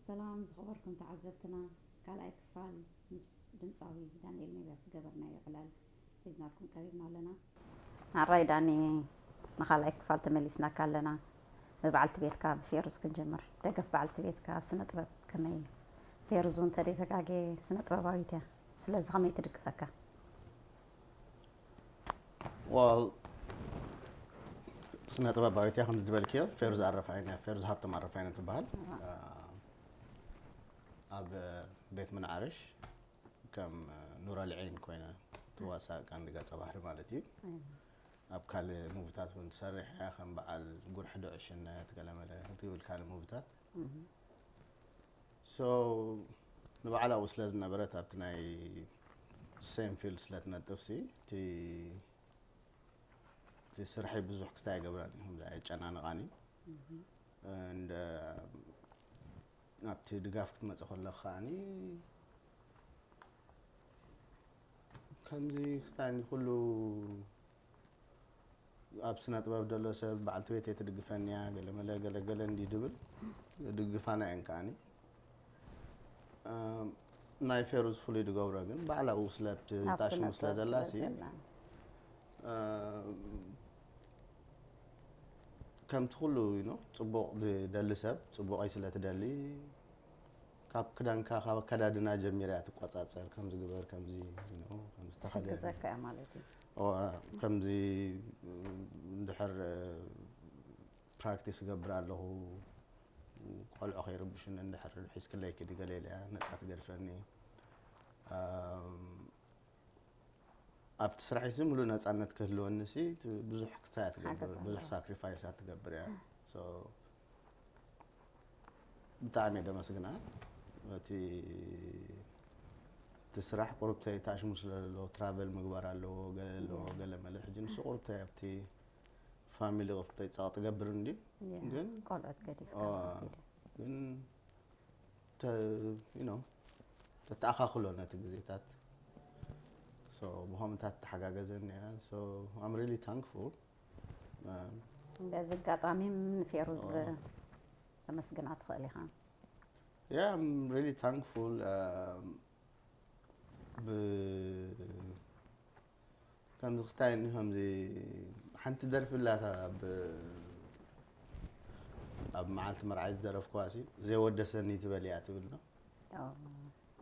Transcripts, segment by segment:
ሰላም ዝኸበርኩም ተዓዘብትና፣ ካልኣይ ክፋል ምስ ድምፃዊ ዳንኤል ነቢያት ዝገበርናዮ ዕላል ሒዝናልኩም ቀሪብና ኣለና። ኣራይ ዳኒ፣ ንኻልኣይ ክፋል ተመሊስናካ ኣለና። ብበዓልቲ ቤትካ ብፌሩዝ ክንጀምር። ደገፍ በዓልቲ ቤትካ ኣብ ስነ ጥበብ ከመይ እዩ? ፌሩዝ እውን ተደይተጋጌ ስነ ጥበባዊት እያ። ስለዚ ከመይ ትድግፈካ? ዋል ስነ ጥበባዊት እያ ከምዚ ዝበልክዮ። ፌሩዝ ኣረፋይነ፣ ፌሩዝ ሃብቶም ኣረፋይነ ትበሃል። ኣብ ቤት ምንዓርሽ ከም ኑረልዒን ኮይና ትዋሳእ ቀንዲ ገጸ ባህሪ ማለት እዩ። ኣብ ካልእ ሙቪታት እውን ትሰርሕ እያ፣ ከም በዓል ጉርሕዶ ዕሽነት ገለመለ ትብል ካልእ ሙቪታት። So ንባዕላ ኣብኡ ስለ ዝነበረት ኣብቲ ናይ same field ስለ ትነጥፍ ሲ እቲ እቲ ስርሐይ ብዙሕ ክስታይ ኣይገብራን እዩ፣ ከምዚ ኣየጨናንቓን እዩ። And ኣብቲ ድጋፍ ክትመጽእ ከለኻ ከዓኒ ከምዚ ክስታይ ኩሉ ኣብ ስነ ጥበብ ዘሎ ሰብ በዓልቲ ቤተይ ትድግፈኒ እያ ገለ መለ ገለ ገለ እንዲ ድብል ድግፋና እየን ከዓኒ። ናይ ፌሩዝ ፍሉይ ዝገብሮ ግን ባዕላ ኣብኡ ስለ ኣብቲ ኣብ ታሽሙ ስነ ስለ ጥበብ ዘላ ስለ ሲ ዘላ። ከምቲ ኩሉ you know ጽቡቕ ዝደሊ ሰብ ጽቡቐይ ስለ ትደሊ ካብ ክዳንካ ካብ ኣከዳድና ጀሚራ እያ ትቆጻጸር ከምዚ ግበር ከምዚ you know ከምዚ ተኸደን ትሕግዘካ እያ ማለት እዩ። እዋ፣ ከምዚ እንድሕር ፕራክቲስ እገብር ኣለኹ ቆልዑ ከይርብሹኒ እንድሕር ሒዝክለይ ኪዲ ገለ ኢለያ ነፃ ትገድፈኒ። ኣብቲ ስራሕሲ ሙሉእ ነፃነት ክህልወኒ ሲ ብዙሕ ክሳያ ትገብር ሓገዝ ብዙሕ ኣለዎ። ሳክሪፋይሳት ትገብር እያ። So ብጣዕሚ እየ ደመስግና። እቲ እቲ ስራሕ ቁርብተይ ታሽሙ ስለ ዘለዎ ትራቨል ምግባር ኣለዎ ገለ ኣለዎ ገለ መለ ሕጂ ንሱ ቁርብተይ ኣብቲ ፋሚሊ ቁርብተይ ፀቕጢ ገብር እንዲ ግን ቆልዑት ገዲፍካ ዋ፣ ግን ተ- you know ተተኣኻኽሎ ነቲ ግዜታት so ብኸምታት ተሓጋገዘኒ እያ። So I'm really thankful። በዚ ኣጋጣሚ ንፌሩዝ ተመስግና ትኽእል ኢኻ። Yeah, I'm really thankful. Um, ብ- ከምዚ ክስታይ እኒ ከምዚ ሓንቲ ደርፊ ኣላታ ኣብ ኣብ መዓልቲ መርዓይ ዝደረፍኩዋ ሲ ዘይወደሰኒ ትበል እያ ትብል ነው።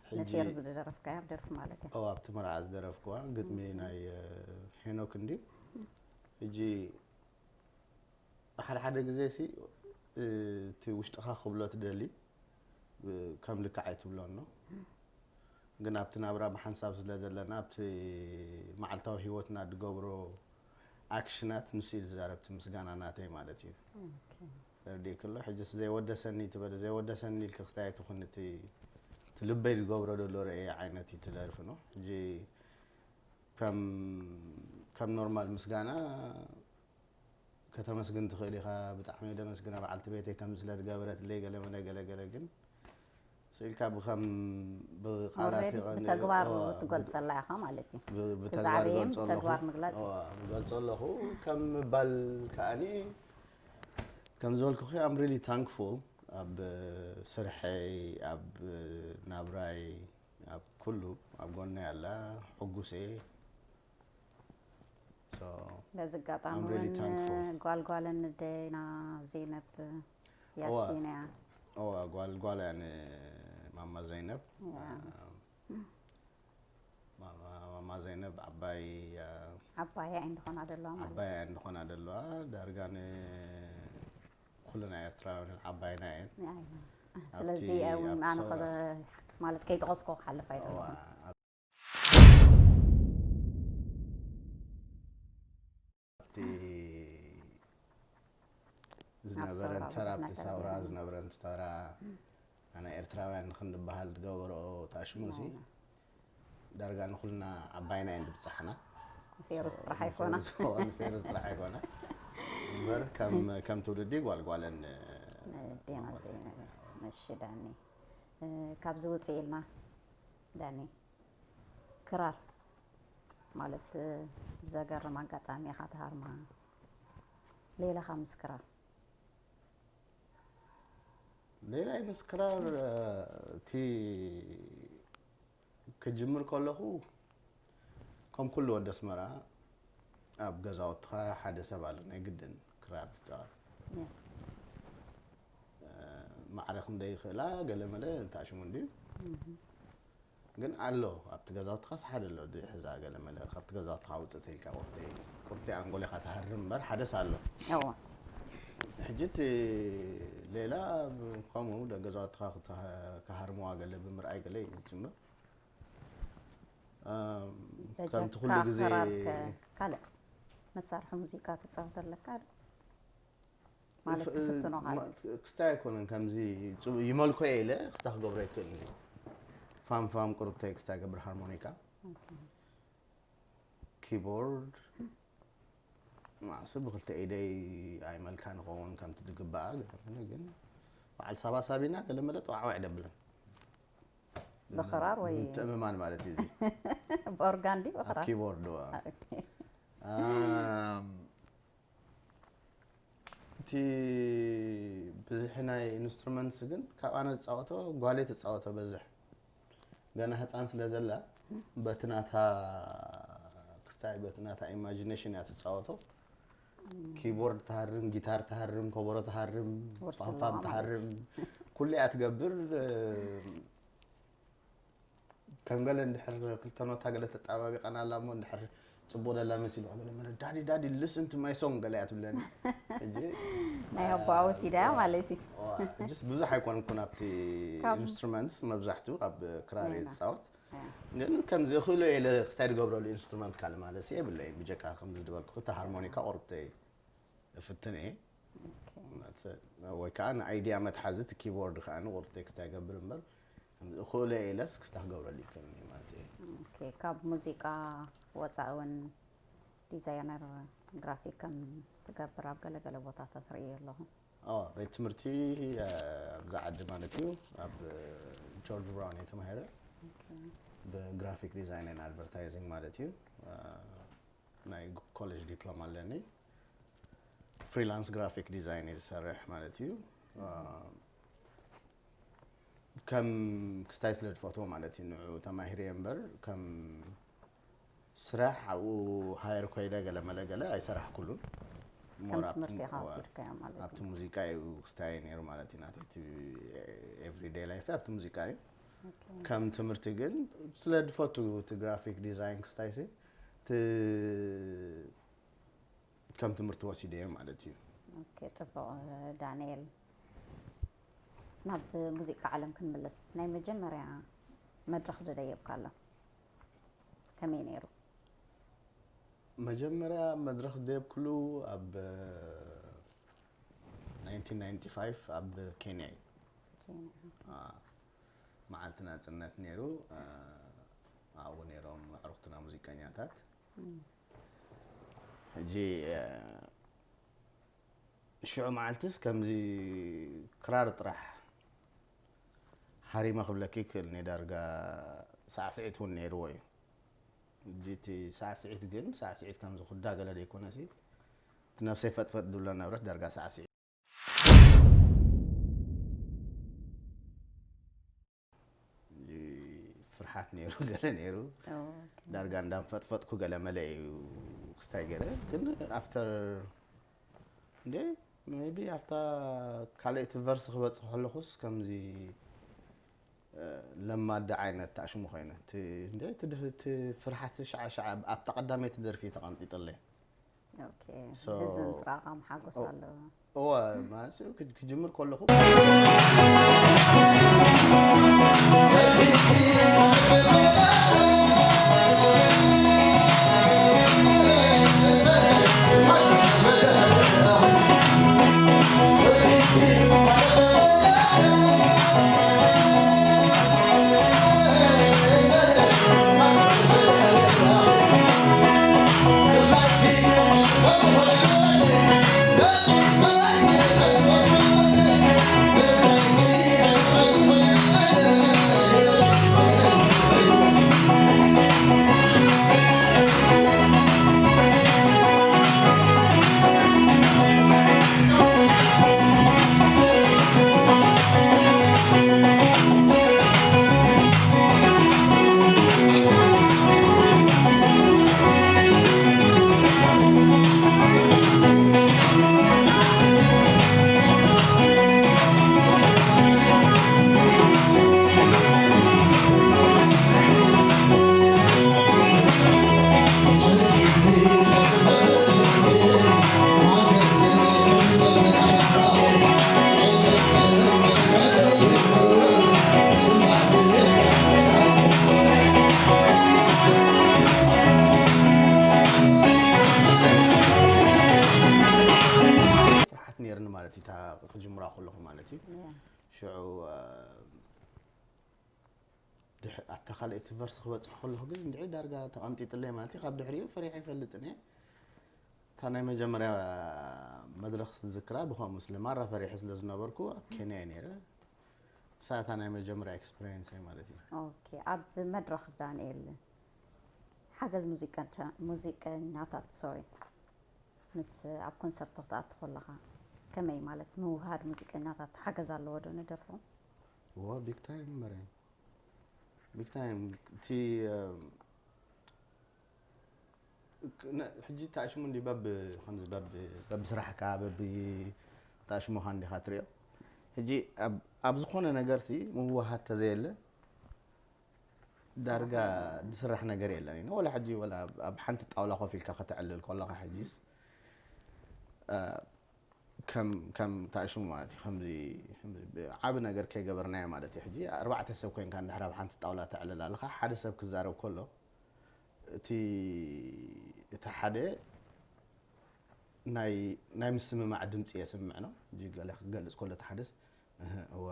ሕጂ ንፌሩዝ ዝደረፍካያ ደርፊ ማለት እያ። ኦ ኣብቲ መርዓ ዝደረፍኩዋ ግጥሚ ናይ ሄኖክ እንዲ ሕጂ ሓደ ሓደ ግዜ ሲ እቲ ውሽጥኻ ክብሎ ትደሊ ከም ልክዕ ኣይትብሎን ነው። ግን ኣብቲ ናብራ ብሓንሳብ ስለ ዘለና ኣብቲ መዓልታዊ ህይወትና ዝገብሮ ኣክሽናት ንሱ እዩ ዝዛረብ እቲ ምስጋና ናተይ ማለት እዩ። ተረዲእክ ኣሎ ሕጅስ ዘይወደሰኒ ትበል ዘይወደሰኒ ኢልክ ክስታይ ኣይትኹን እቲ እቲ ልበይ ዝገብሮ ዘሎ ርእየ ዓይነት እዩ ትደርፊ ነው። ሕጂ ከም ከም ኖርማል ምስጋና ከተመስግን ትኽእል ኢኻ። ብጣዕሚ እየ ደመስግና በዓልቲ ቤተይ ከምዚ ስለ ዝገበረትለይ ገለ መለ ገለ ገለ ግን ስኢልካ ብኸም ብቃላት ኦልሬዲ ብተግባር ትገልፀላ ኢኻ ማለት እዩ። ብተግባር ዛዕበየም ገልፆ ኣለኹ ብተግባር ምግላፅ ገልፆ ኣለኹ ከም ምባል ከዓኒ ከም ዝበልኩ I'm really thankful ኣብ ስርሐይ ኣብ ናብራይ ኣብ ኩሉ ኣብ ጎነይ ኣላ ሕጉስ እየ። So በዚ ኣጋጣሚ I'm really እውን thankful. ጓልጓለን ንደይና ዜነብ ያሲን እያ። እዋ ጓል ጓል እያ ንማማ ዘይነብ እዋ። ማማ ማማ ዘይነብ ዓባይ ዓባያ እንደኾና ዘለዋ ማለት ዓባይ እያ እንድኾና ዘለዋ ዳርጋ ንኩልና ኤርትራውያን ዓባይና እየን። እዩ። ስለዚ እውን ኣብቲ ኣነ ኣብቲ ከ ማለት ከይጠቐስኮ ክሓልፍ እዋ ኣይደለኹ። ኣብ- ኣብቲ ዝነበረን ሰውራ ተራ ብዙሕ ኣብቲ ነገር ሰውራ ገይሮም። ዝነበረን ተራ ኣና ኤርትራውያን ንክንበሃል ዝገበሮ ታሽሙሲ ዳርጋ ንኩልና ዓባይና እየን ዝብፅሓና። ፌሩዝ ጥራሕ ኣይኮና። ንፌሩዝ ጥራሕ ኣይኮና እምበር ከም ከም ትውልዲ ጓልጓለን ዴና ዘይነብ እሺ ዳኒ እ፣ ካብዚ ውፅእ ኢልና ዳኒ ክራር ማለት እ፣ ብዘገርም ኣጋጣሚ ኢኻ ትሃርማ ሌላኻ ምስ ክራር ሌላ ምስ ክራር እቲ ክጅምር ከለኹ ከም ኩሉ ወዲ ኣስመራ ኣብ ገዛውትኻ ሓደ ሰብ ኣሎ ናይ ግድን ክራር ዝፃወት። ማዕረ ክንደይ ይኽእላ ገለ መለ እንታሽሙ እንድዩ። ግን ኣሎ ኣብቲ ገዛውትኻስ ሓደ ኣሎ ድሕዛ ገለ መለ ካብቲ ገዛውትኻ ውፅእ ተልካ ቁርቲ ቁርቲ ኣንጎሌኻ ትሃርም እምበር ሓደስ ኣሎ። ሕጂ እቲ ሌላ ከምኡ ገዛውትኻ ክሃርምዋ ገለ ብምርኣይ ገለ እዩ ዝጅምር። ከምቲ ኩሉ ግዜ ካልእ መሳርሒ ሙዚቃ ክትፃወት ኣለካ ማለት ትፍትኖ ካልእ ክስታይ ኣይኮነን። ከምዚ ይመልኮ ኢለ ክስታ ክገብሮ ይክእል። ፋም ፋም ቁርብተይ ክስታ ገብር ሃርሞኒካ ኪቦርድ ማእሱ ብክልተ ኢደይ ኣይመልካ ንኸውን ከምቲ ዝግባኣ ገለ ግን በዓል ሳባ ሳቢና ገለ መለ ጠዋዕዋዕ ደብለን ብኽራር ወይ ምትእምማን ማለት እዩ። እዚ ብኦርጋን ድዩ ብኽራር? ኪቦርድ እቲ ብዝሒ ናይ ኢንስትሩመንትስ ግን ካብ ኣነ ዝፃወቶ ጓለይ ትፃወቶ በዝሕ ገና ህፃን ስለ ዘላ በቲ ናታ ክስታይ በቲ ናታ ኢማጂኔሽን እያ ትፃወቶ። ኪቦርድ ትሃርም፣ ጊታር ትሃርም፣ ኮቦሮ ትሃርም፣ ፋንፋም ትሃርም ኩሉ እያ ትገብር። ከም ገለ እንድሕር ክልተ ኖታ ገለ ተጣባቢቐናላ እሞ እንድሕር ፅቡቕ ደላ መሲሉ ገለ መለ ዳዲ ዳዲ listen to my song ገለ እያ ትብለኒ። ሕጂ ናይ ኣቦኣ ወሲዳ ማለት እዩ። ጅስ ብዙሕ ኣይኮንኩን ኣብቲ ኢንስትሩመንትስ መብዛሕቱ ኣብ ክራር እየ ዝፃወት። ግን ከምዚ እኽእሎ ኢለ ክስታይ ዝገብረሉ ኢንስትሩመንት ካልእ ማለት የብለይ ብጀካ ከምዚ ዝበልኩ ክልተ ሃርሞኒካ ቁርብተይ እፍትን እየ። ወይ ከዓ ንኣይድያ መትሓዚ እቲ ኪቦርድ ከዓ ንቁርብ ቴክስት ኣይገብር እምበር እኽእሎ ኢለስ ክስታ ክገብረሉ ይክእል ማለት እዩ። ካብ ሙዚቃ ወፃኢ እውን ዲዛይነር ግራፊክ ከም ትገብር ኣብ ገለገለ ቦታታት ርእየ ኣለኹ። ቤት ትምህርቲ ኣብዚ ዓዲ ማለት እዩ ኣብ ጆርጅ ብራውን እየ ተማሂረ ብግራፊክ ዲዛይን ን ኣድቨርታይዚንግ ማለት እዩ። ናይ ኮሌጅ ዲፕሎማ ኣለኒ። ፍሪላንስ ግራፊክ ዲዛይን እየ ዝሰርሕ ማለት እዩ። ከም ክስታይ ስለ ዝፈትዎ ማለት እዩ ንዑ ተማሂረ እምበር ከም ስራሕ ኣብኡ ሃየር ኮይደ ገለ መለ ገለ ኣይሰራሕኩሉን። ከም ትምህርቲ ኢኻ ወሲድካዮ ማለት እዩ። ኣብቲ ሙዚቃ እዩ ክስታይ ነይሩ ማለት እዩ። ናተይ ኤቭሪዴይ ላይፍ ኣብቲ ሙዚቃ እዩ። ከም ትምህርቲ ግን ስለ ዝፈቱ እቲ ግራፊክ ዲዛይን ክስታይ ሲ እቲ ከም ትምህርቲ ወሲደዮ ማለት እዩ። ኦኬ፣ ጽቡቕ ዳንኤል። ናብ ሙዚቃ ዓለም ክንምለስ፣ ናይ መጀመርያ መድረኽ ዝደየብካሉ ከመይ ነይሩ? መጀመርያ መድረኽ ዝደየብኩሉ ኣብ ናይንቲን ናይንቲ ፋይቭ ኣብ ኬንያ እዩ። ኬንያ። መዓልቲ ናጽነት ነይሩ። ኣብኡ ነይሮም ኣዕሩኽትና ሙዚቀኛታት። ሕጂ ሽዑ መዓልትስ ከምዚ ክራር ጥራሕ ሃሪመ ክብለኪ ይክእል እየ። ዳርጋ ሳዕስዒት እውን ነይርዎ እዩ። ሕጂ እቲ ሳዕስዒት ግን ሳዕስዒት ከምዚ ኩዳ ገለ ዘይኮነሲ እቲ ነብሰይ ፈጥፈጥ ዝብሎ ነበረት ዳርጋ ሳዕስዒት። ፍርሓት ነይሩ ገለ ነይሩ ዳርጋ እንዳንፈጥፈጥኩ ገለ መለ እዩ ክስታይ ገለ ግን ኣፍተር እንዴ ሜቢ ኣብታ ካልኣይቲ ቨርስ ክበፅእ ከለኹስ ከምዚ ለማዳ ዓይነት ታሽሙ ኮይነ እንዴ እቲ ፍርሓት ሸዓ ሸዓ ኣብታ ቀዳመይቲ ደርፊ ተቐንጢጠለይ ህዝቢ ምስ ረኣኻ መሓጎስ ኣለዎ። እወ ማለት ክጅምር ከለኹ ድሕ- ኣብታ ካልኣይቲ ቨርስ ክበፅሕ ከለኹ ግን እንድዒ ዳርጋ ተቐንጢጥለይ ማለት እዩ። ካብ ድሕሪኡ ፈሪሐ ኣይፈልጥን እየ። እታ ናይ መጀመርያ መድረኽ ዝዝክራ ብኸምኡ ስለ ማራ ፈሪሐ ስለ ዝነበርኩ ኣብ ኬንያ እየ ነይረ። ንሳ እታ ናይ መጀመርያ ኤክስፐሪየንስ እየ ማለት እዩ። ኦኬ፣ ኣብ መድረኽ ዳንኤል ሓገዝ ሙዚቀኛ- ሙዚቀኛታት፣ ሶሪ፣ ምስ ኣብ ኮንሰርት ክትኣቱ ከለኻ ከመይ ማለት ምውሃድ ሙዚቀኛታት ሓገዝ ኣለዎ ዶ ንደርፎም? ዋ ቢግ ታይም እምበር ቢግ ታይም እቲ ሕጂ ተኣሽሙ እንዲ በብ ከምዚ በብ በብ ስራሕካ በብ ተኣሽሙኻ እንዲኻ ትሪኦ። ሕጂ ኣብ ዝኾነ ነገር ሲ ምውሃድ ተዘየለ ዳርጋ ዝስራሕ ነገር የለን እዩ። ወላ ሕጂ ወላ ኣብ ሓንቲ ጣውላ ኮፍ ኢልካ ከተዕልል ከለኻ ሕጂስ ከም ከም ታሽሙ ማለት እዩ። ከምዚ ዓብ ነገር ከይገበርናዮ ማለት እዩ። ሕጂ ኣርባዕተ ሰብ ኮይንካ እንድሕር ኣብ ሓንቲ ጣውላ ተዕልል ኣለኻ፣ ሓደ ሰብ ክዛረብ ከሎ እቲ እቲ ሓደ ናይ ናይ ምስምማዕ ድምፂ የስምዕ ነው። ሕጂ ገለ ክገልፅ ከሎ እቲ ሓደስ እወ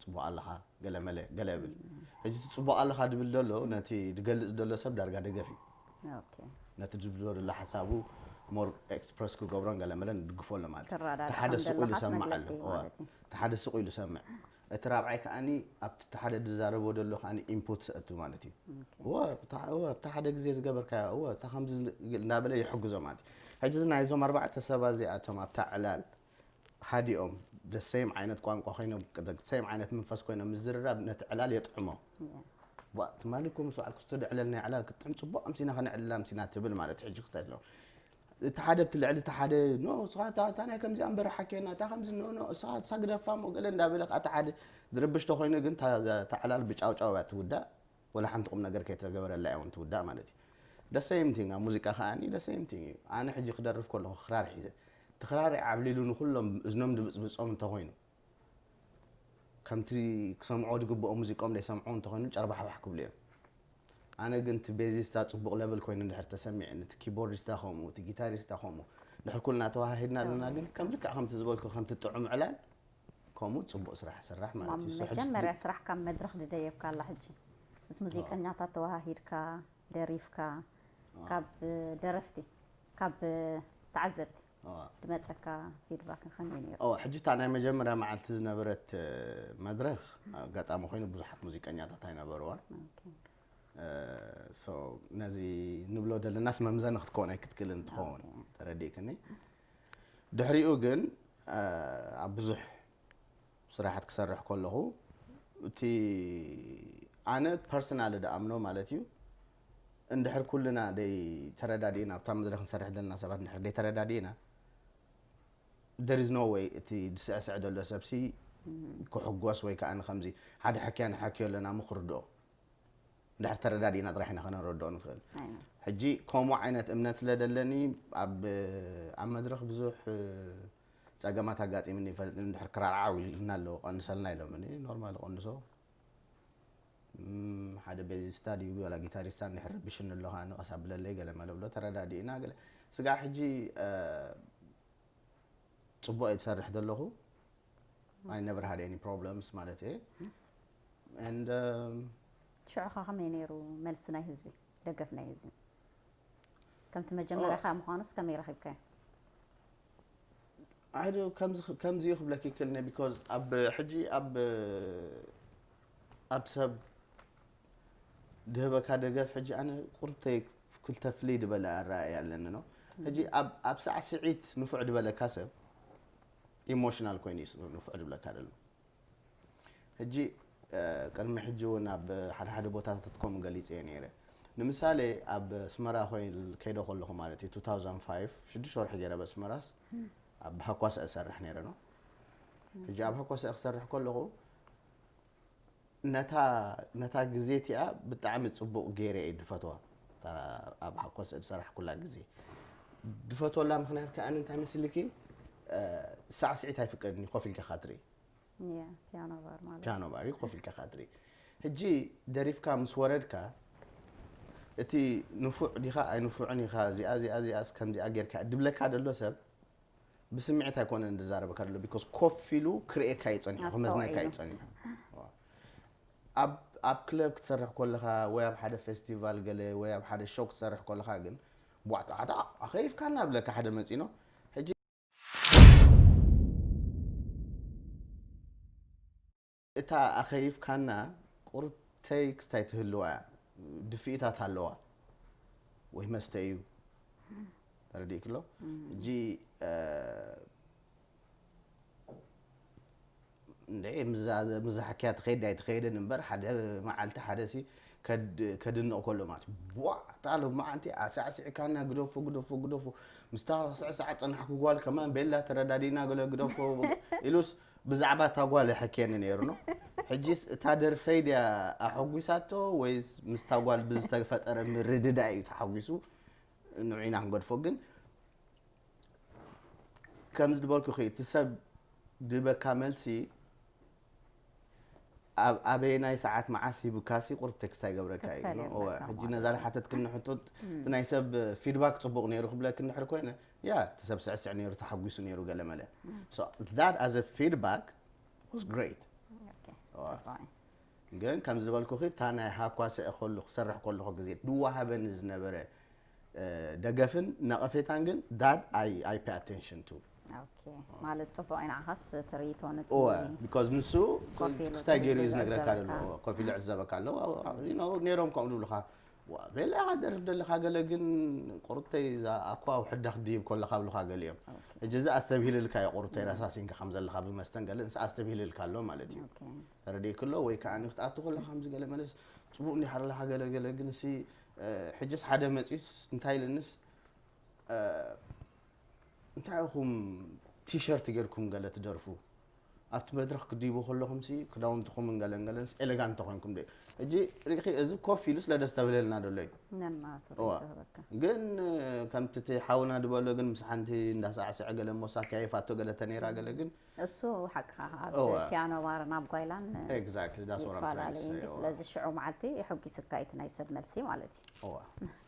ፅቡቅ ኣለኻ ገለ መለ ገለ ብል። ሕጂ እቲ ፅቡቅ ኣለኻ ድብል ደሎ ነቲ ድገልፅ ደሎ ሰብ ዳርጋ ደገፍ እዩ። ነቲ ድብሎ ደሎ ሓሳቡ ሞር ኤክስፕረስ ክገብሮን ገለ መለን ድግፎ ኣሎ ማለት እዩ። እቲ ሓደ ስቁ ኢሉ ሰምዕ ኣሎ። እቲ ሓደ ስቁ ኢሉ ሰምዕ። እቲ ራብዓይ ከዓኒ ኣብቲ ሓደ ዝዛረቦ ደሎ ከዓኒ ኢንፑት ሰእቱ ማለት እዩ። እወ ኣብቲ ሓደ ግዜ ዝገበርካዮ እወ እታ ከምዚ እናበለ ይሕግዞ ማለት እዩ። ሕጂ ናይዞም ኣርባዕተ ሰባት እዚኣቶም ኣብታ ዕላል ሃዲኦም ደሰይም ዓይነት ቋንቋ ኮይኖም ደሰይም ዓይነት መንፈስ ኮይኖም ምዝርራብ ነቲ ዕላል የጥዕሞ። ትማሊ እኮ ምስ በዓል ክስቶ ድዕለልና ዕላል ክጥዕም ፅቡቅ ኣምሲና ከነዕልላ ኣምሲና ትብል ማለት ሕጂ ክስታይ ስለ እቲ ሓደ ኣብቲ ልዕሊ እቲ ሓደ ኖ እታ ናይ ከምዚኣ እምበር ሓኬና እታ ከምዚ ኖ ኖ እሳ ግደፋ ሞ ገለ እንዳበለ ከዓ እቲ ሓደ ዝርብሽ ተኮይኑ ግን እታ ዕላል ብጫውጫው እያ ትውዳእ። ወላ ሓንቲ ቁም ነገር ከይተገበረላ እያ እውን ትውዳእ ማለት እዩ። ደሰይምቲንግ ኣብ ሙዚቃ ከዓኒ ደሰይምቲንግ እዩ። ኣነ ሕጂ ክደርፍ ከለኹ ክራር ሒዘ እቲ ክራር ዓብሊሉ ንኩሎም እዝኖም ድብፅብፆም እንተኮይኑ ከምቲ ክሰምዖ ዝግብኦ ሙዚቆም ዘይሰምዖ እንተኮይኑ ጨርባሕባሕ ክብሉ እዮም። ኣነ ግን እቲ ቤዚስታ ፅቡቅ ለቨል ኮይኑ እንድሕር ተሰሚዕኒ እቲ ኪቦርዲስታ ከምኡ እቲ ጊታሪስታ ከምኡ ድሕር ኩልና ተዋሃሂድና ኣለና ግን ከም ልክዕ ከምቲ ዝበልኩ ከምቲ ጥዑም ዕላል ከምኡ ፅቡቅ ስራሕ ስራሕ ማለት እዩ። መጀመርያ ስራሕ ካብ መድረክ ድደየብካ ኣላ ሕጂ ምስ ሙዚቀኛታት ተዋሃሂድካ ደሪፍካ ካብ ደረፍቲ ካብ ተዓዘብቲ ድመፀካ ፊድባክ ከመይ ነይሩ? ሕጂ እታ ናይ መጀመርያ መዓልቲ ዝነበረት መድረክ ኣጋጣሚ ኮይኑ ብዙሓት ሙዚቀኛታት ኣይነበርዋን። ነዚ ንብሎ ደለናስ መምዘኒ ክትከውን ኣይክትክእልን ትኸውን ተረዲእክኒ። ድሕሪኡ ግን ኣብ ብዙሕ ስራሓት ክሰርሕ ከለኹ እቲ ኣነ ፐርሰናሊ ድኣምኖ ማለት እዩ እንድሕር ኩልና ደይ ተረዳዲእና ኣብታ መድረክ ንሰርሕ ዘለና ሰባት እንድሕር ደይ ተረዳዲእና there is no way እቲ ዝስዕስዕ ዘሎ ሰብሲ ክሕጎስ ወይ ከዓ ንከምዚ ሓደ ሕክያ ንሓክዮ ኣለና ምክርድኦ እንድሕር ተረዳዲእና ጥራሕ ኢና ከነረድኦ ንኽእል። ሕጂ ከምኡ ዓይነት እምነት ስለ ደለኒ ኣብ ኣብ መድረኽ ብዙሕ ጸገማት ኣጋጢምኒ ይፈልጥ። እንድሕር ክራር ዓው ኢልና ኣለዎ ቀንሰልና ኢሎምኒ ኖርማል ቀንሶ ሓደ ቤዚስታ ድዩ ወላ ጊታሪስታ እንድሕር ረቢሽኒ ኣሎ ከዓ ንቐስ ኣብለለይ ገለ መለ ብሎ ተረዳዲእና ገለ ስጋዕ ሕጂ ፅቡቕ እየ ዝሰርሕ ዘለኹ። I never had any problems ማለት እየ። And um, ሽዑ ከ ከመይ ነይሩ መልሲ ናይ ህዝቢ ደገፍ ናይ ህዝቢ ከምቲ መጀመርያኻ ምዃኑስ ከመይ ረኺብካዮ? I do ከምዚ ከምዚ እዩ ክብለኪ ይክእል እየ because ኣብ ሕጂ ኣብ ኣብ ሰብ ድህበካ ደገፍ ሕጂ ኣነ ቁርብተይ ክልተ ፍልይ ዝበለ ኣረኣእያ ኣለኒ ነው። ሕጂ ኣብ ኣብ ሳዕስዒት ንፉዕ ዝበለካ ሰብ ኢሞሽናል ኮይኑ እዩ ንፉዕ ዝብለካ ዘሎ። ሕጂ ቅድሚ ሕጂ እውን ኣብ ሓደ ሓደ ቦታታት ከምኡ ገሊፀ እየ ነይረ። ንምሳሌ ኣብ ኣስመራ ኮይን ከይደ ከለኹ ማለት እዩ two thousand five ሽዱሽተ ወርሒ ገይረ ኣብ ኣስመራስ ኣብ ሃኳሰ እሰርሕ ነይረ ነው። ሕጂ ኣብ ሃኳሰ ክሰርሕ ከለኹ ነታ ነታ ግዜ እቲኣ ብጣዕሚ ፅቡቕ ገይረ እየ ድፈትዋ። እታ ኣብ ሃኮስ ዝሰራሕኩላ ግዜ ድፈትወላ ምክንያት ከዓ እንታይ መስልኪ ሳዕስዒት ኣይፍቀድን እዩ ኮፍ ኢልካ ካትሪ ያ ፒያኖ ባር ማለት ፒያኖ ባር እዩ ኮፍ ኢልካ ካትሪ። ሕጂ ደሪፍካ ምስ ወረድካ እቲ ንፉዕ ዲኻ ኣይንፉዕን ኢኻ እዚኣ እዚኣ እዚኣስ ከምዚኣ ጌርካ ድብለካ ደሎ ሰብ ብስምዒት ኣይኮነን ዝዛረበካ ዘሎ because ኮፍ ኢሉ ክርእየካ እዩ ጸኒሑ ክመዝነካ እዩ ጸኒሑ ኣብ ኣብ ክለብ ክትሰርሕ ከለኻ ወይ ኣብ ሓደ ፌስቲቫል ገለ ወይ ኣብ ሓደ ሾው ክትሰርሕ ከለኻ ግን ቧዕጣዕጣ ኣኸይፍካና ብለካ ሓደ መጺኖ። ሕጂ እታ ኣኸይፍካና ቁርተይ ክስታይ ትህልዋ እያ። ድፍኢታት ኣለዋ ወይ መስተ እዩ። ተረዲእክሎ? እጂ እንደ ምዛሓኪያ ትኸይድ ኣይትኸይድን እምበር ሓደ መዓልቲ ሓደ ሲ ከድንቕ ከሎ ማለት ቧዕ ታሎ መዓንቲ ኣሳዕሲዕካና ግደፎ ግደፎ ግደፎ ምስታ ስዕሳዕ ፀናሕኩ ጓል ከማን ቤላ ተረዳዲና ገለ ግደፎ ኢሉስ ብዛዕባ እታ ጓል ይሐኪየኒ ነይሩ ነው። ሕጂስ እታ ደርፈይ ድያ ኣሐጒሳቶ ወይስ ምስታ ጓል ብዝተፈጠረ ምርድዳእ እዩ ተሓጒሱ? ንዑ ኢና ክንገድፎ ግን ከም ዝበልኩኺ እቲ ሰብ ድበካ መልሲ ኣብ ኣበየናይ ሰዓት መዓስ ሂቡካሲ ቁርብ ቴክስት ኣይገብረካ እዩ። ሕጂ ነዛ ሓተትክኒ ሕቶ እቲ ናይ ሰብ ፊድባክ ፅቡቕ ነይሩ ክብለክ እንድሕር ኮይነ ያ እቲ ሰብ ስዕስዕ ነይሩ ተሓጒሱ ነይሩ ገለ መለ that as a feedback was great። ግን ከም ዝበልኩኺ እታ ናይ ሃኳ ስእኸሉ ክሰርሕ ከለኹ ግዜ ድወሃበኒ ዝነበረ ደገፍን ነቐፌታን ግን that I pay attention to። ማለት ፅቡቕ እዩ ንዓኻስ ትርኢቶ because ንሱ ክስታይ ገይሩ እዩ ዝነግረካ ዘሎ ኮፍ ኢሉ ዕዘበካ ኣሎ ነይሮም ከምኡ ዝብሉኻ ቤላ ኢኻ ደርፍ ደለኻ ገለ ግን ቁርተይ ኣኳ ውሕዳ ክድይብ ከለኻ ብሉኻ ገሊኦም ሕጂ እዚ ኣስተብሂልልካ እዩ ቁርተይ ረሳሲንካ ከም ዘለኻ ብመስተን ገለ ንስ ኣስተብሂልልካ ኣሎ ማለት እዩ ተረዲእክሎ ወይ ከዓ ንክትኣቱ ከለኻ ከምዚ ገለ መለስ ፅቡቕ እንዲሓርልኻ ገለ ገለ ግን ሲ ሕጅስ ሓደ መፂስ እንታይ ኢልንስ እንታይ ኢኹም ቲሸርት ጌርኩም ገለ ትደርፉ ኣብቲ መድረኽ ክድይቡ ከለኹም ሲ ክዳውንትኹምን ገለን ገለንስ ኤሌጋንት ተኾይንኩም ዶ ሕጂ ሪኺ እዚ ኮፍ ኢሉ ስለ ደስ ተብለልና ደሎ እዩ ግን ከምቲ እቲ ሓውና ድበሎ ግን ምስ ሓንቲ እንዳሳዕስዐ ገለ ሞሳ ከያይፋቶ ገለ ተነይራ ገለ ግን እሱ ሓቅኻ ኣብ ፒያኖ ባርን ኣብ ጓይላን ይፈላለዩ ስለዚ ሽዑ መዓልቲ የሐጒስካ እቲ ናይ ሰብ መልሲ ማለት እዩ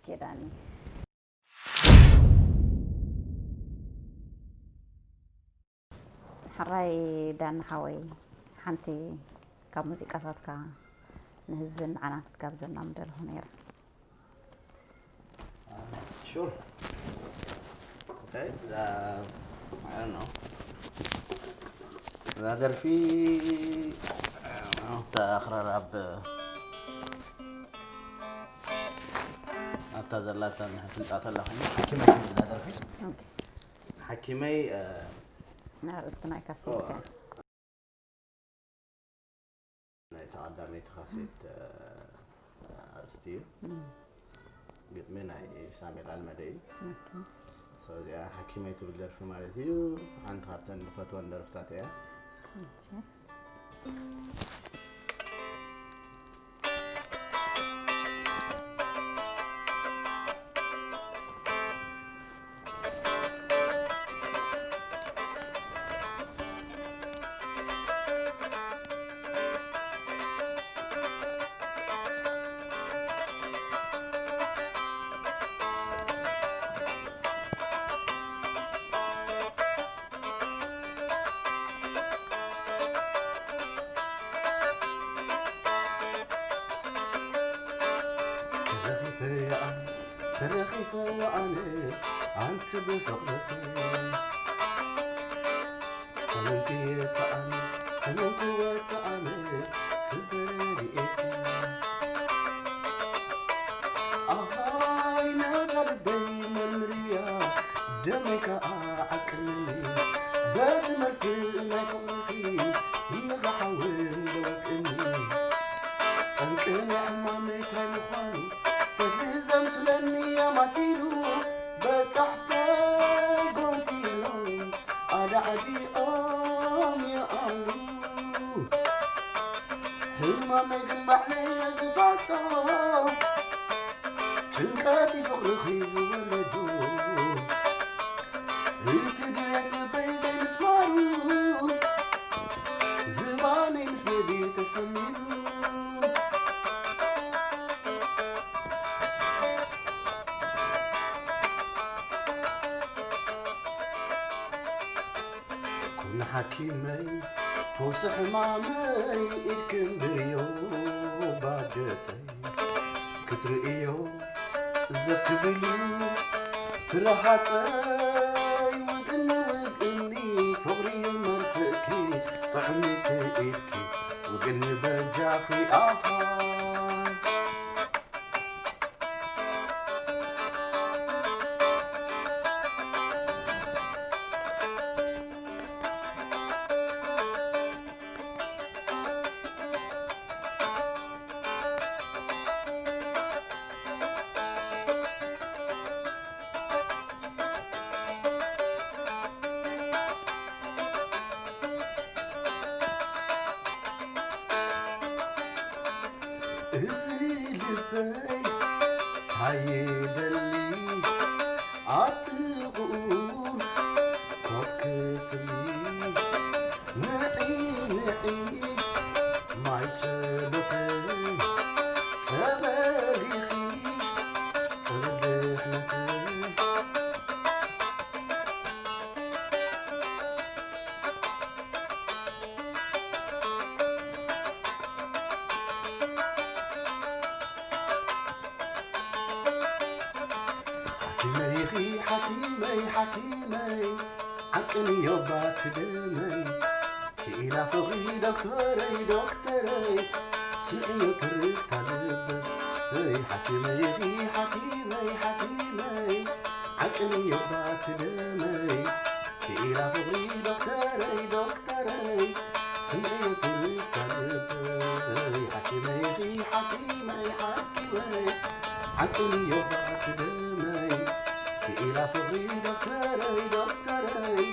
ኬዳኒ ሕራይ ዳኒ ሓወይ ሓንቲ ካብ ሙዚቃታትካ ንህዝብን ንዓናን ክትጋብዘና ምደለኹ ነይረ Sure. Okay. Uh, I don't know. እዛ ደርፊ ተኣኽረር ኣብ ኣብታ ዘላታ ትምፃ ተላ ሓኪመይ ትብል እዛ ደርፊ ሓኪመይ ኣርእስቲ ናይ ካሴትካ ናይታ ቀዳመይቲ ካሴት ኣርእስቲ እዩ ግጥሚ ናይ ሳሜል ኣልመደ እዩ እዚኣ ሓኪመይ ትብል ደርፊ ማለት እዩ ሓንቲ ካብተን ዝፈትወን ደርፍታት እያ ክትርእዮ ዘፍክብሉ ትረሃፀይ ውግእኒ ውግእኒ ፍቕሪ መርፍእኪ ጥዕምቲ ኢድኪ ውግእኒ በጃኺ ኣሃ። እዚ ልበይ ኣይደሊ ኣትቑ ኮፍ ክትብሊ ንዒ ንዒ ማይ ጸሎተይ ጸበል ኢኺ ጸበል ድሕነተይ። ሓኪመይ ኢኺ ሓኪመይ ሓኪመይ ዓቅንዮ ባቲ ደመይ ክኢላ ፍቕሪ ዶክተረይ ዶክተረይ ስምዕዮ ትርታ ልበይ ሓኪመይ ኢኺ ሓኪመይ ሓኪመይ ዓቅንዮ ባቲ ደመይ ክኢላ ፍቕሪ ዶክተረይ ዶክተረይ ስምዕዮ ትርታ ልበይ ሓኪመይ ኢኺ ሓኪመይ ሓኪመይ ዓቅንዮ ባቲ ደመይ ክኢላ ፍቕሪ ዶክተረይ ዶክተረይ